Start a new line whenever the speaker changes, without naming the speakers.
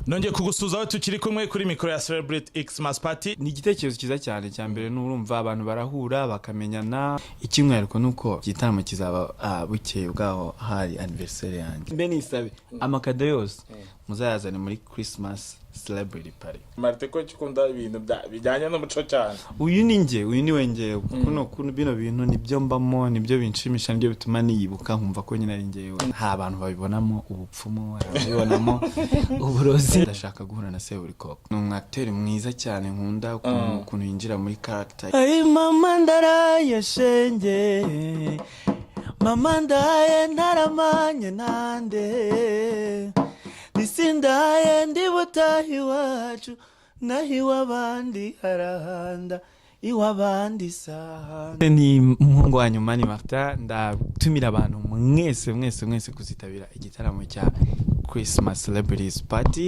Nongeye kugusuhuza aho tukiri kumwe kuri mikoro ya Celebrity Xmas Party.
Ni igitekerezo cyiza cyane. Cya mbere ni urumva abantu barahura bakamenyana. Icyumwihariko ni uko igitaramo kizaba bukeye bwaho hari anniversaire yanjye. Mbe nisabe amakado yose muzayazane muri Christmas Celebrity Party.
Marite, ko ukunda ibintu bijyanye n'umuco cyane?
Uyu ni njye, uyu ni we njyewe. Kuno kuno bino bintu nibyo mbamo, nibyo binshimisha, nibyo bituma niyibuka nkumva ko nyine ari njyewe. Hari abantu babibonamo ubupfumu, hari ababibonamo uburozi. Ndashaka guhura na Seburikoko, ni umwakiteri mwiza cyane, nkunda ukuntu yinjira muri character. Ay mama, ndaraye shenge, mama ndaye ntaramanye nande, nisindaye ndi butaha iwacu, naho iw'abandi harahanda, iw'abandi sahanda. Ni umuhungu wa nyuma, ni Martin. Ndatumira abantu mwese mwese mwese kuzitabira igitaramo cya Christmas Celebrities Party.